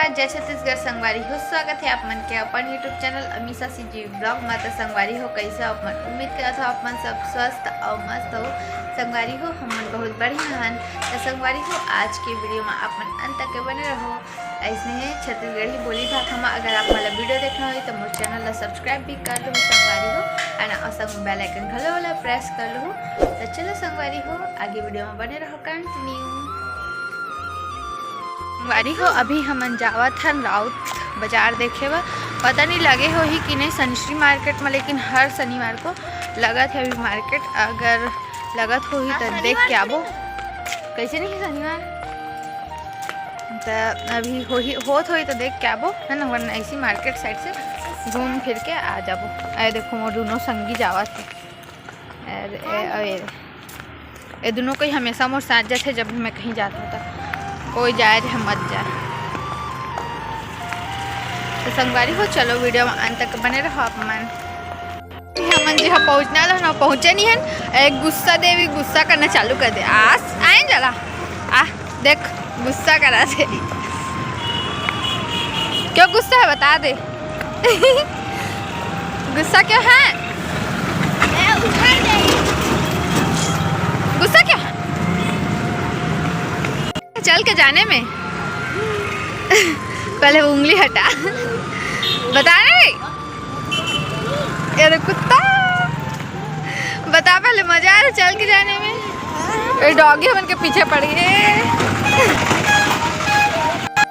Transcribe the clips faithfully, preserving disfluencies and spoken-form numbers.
जय छत्तीसगढ़ संगवारी हो, स्वागत है आप मन के अपन YouTube चैनल अमीषा सी जी ब्लॉग में। तो संगवारी हो, कैसे आप मन? उम्मीद करत हो आप मन सब स्वस्थ और मस्त हो। संगवारी हो, हम मन बहुत बढ़िया हन। तो संगवारी हो, आज के वीडियो में आप मन अंत तक के बने रहो। ऐसने है छत्तीसगढ़ी बोली भाखा में अगर आप मन ला वीडियो देखना होही तो मोर चैनल ला सब्सक्राइब भी कर लो संगवारी हो, है ना, और संग बेल आइकन घलो ला प्रेस कर लो। तो चलो संगवारी हो, आगे वीडियो में बने रहो, कंटिन्यू। संगवारी हो, अभी हमन जावत हन राउत बाजार देखे बर। पता नहीं लगे होही कि नहीं शनिश्री मार्केट में, लेकिन हर शनिवार को लगत है अभी मार्केट। अगर लगत होही तो देख के आबो। कैसे नहीं है शनिवार? तो अभी होही, होत होही तो देख के आबो, है ना, वरना ऐसी मार्केट साइड से घूम फिर के आ जाबो। अरे देखो, मोर दोनों संगी जावत है। अरे, ए, अरे, ये दोनों कोई हमेशा मोर साथ जाथे, जब भी मैं कहीं जाता हूँ तो कोई जाए रहे मत जाए। तो संगवारी हो, चलो वीडियो में अंत तक बने रहो आप मन। हमन जहाँ पहुँचना रहा ना, पहुँचे नहीं हन। एक गुस्सा देवी गुस्सा करना चालू कर दे। आस आए जला आ देख, गुस्सा करा दे। क्यों गुस्सा है, बता दे। गुस्सा क्यों है? गुस्सा क्यों है? चल के जाने में पहले उंगली हटा। बता रहे, अरे कुत्ता, बता पहले, मजा आ रहा चल के जाने में? ये डॉगी हमन के पीछे पड़ गए।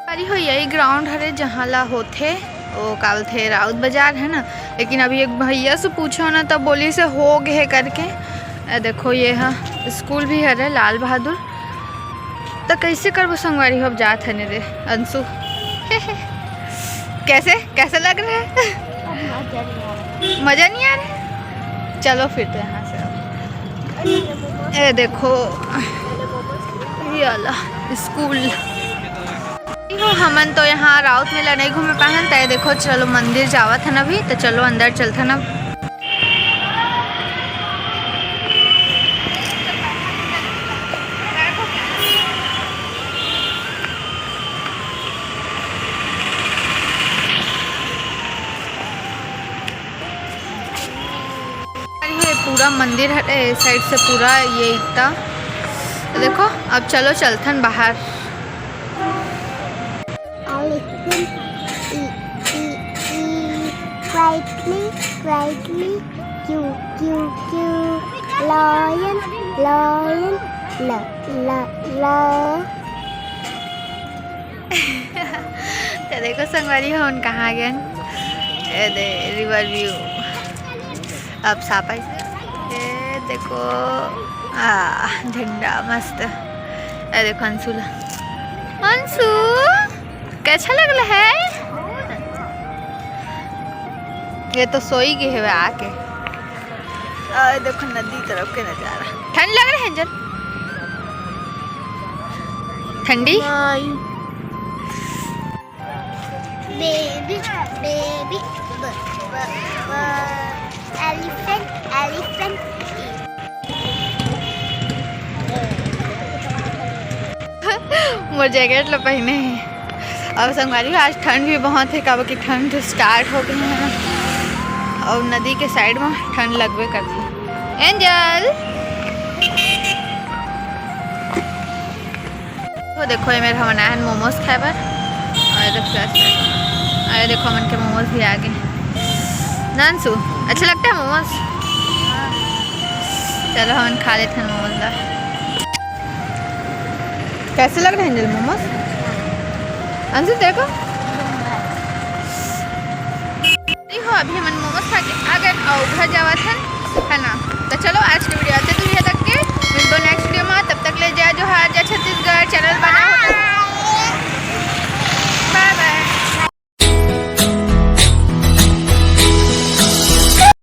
अरे हो, यही ग्राउंड हरे जहाँ ला होथे, वो का बोलथे, राउत बाजार है ना। लेकिन अभी एक भैया से पूछो ना, तब बोली से हो गए करके। ए, देखो, ये हा स्कूल भी हरे लाल बहादुर। तो कैसे करबो संगवारी हो, अब जात हने रे अंशु। कैसे, कैसे लग रहा है? मजा नहीं आ रहा। चलो फिर तो यहाँ से अब। ए देखो, ये वाला स्कूल। हमन तो यहाँ राउत में ला नहीं घूमे पाहन, तय देखो, चलो मंदिर जावत हन अभी, तो चलो अंदर चलथन अब। ये पूरा मंदिर हरे, ए साइड से पूरा ये इतना। तो देखो, अब चलो चलथन बाहर। Elephant, e, e, e, quietly, quietly, Q, Q, Q, lion, lion, ल, ल, ल। तो देखो संगवारी हो, हमन कहाँ गए। ए दे, river view। अब सापा। ए देखो, आ, झंडा मस्त। ए देखो अंशु ला। अंशु, कैसा लग रहा है? ये तो सोई गए हुए आके। आ, देखो नदी तरफ के नजारा। ठंड लग रहा है एंजल? ठंडी? Baby, baby, elephant, elephant। मोर जैकेट ला पहने हे। अब संगवारी हो, आज ठंड भी बहुत है, काबर कि ठंड start हो गई है ना। और नदी के साइड में ठंड लगबे करती। एंजल, वो देखो, ये मेर हमन आए हन मोमोज खाए बर। और ये देखो, और ये देखो, हमन के मोमोज भी आ गए। ना अंशु, अच्छा लगता है मोमोज? चलो, हमन खा लेते हैं मोमोज ला। कैसे लग रहे हैं एंजल मोमोज? अंशु, देखो। नहीं हो, अभी हमन मोमोज खा के आ गए और घर जावत हन, है ना?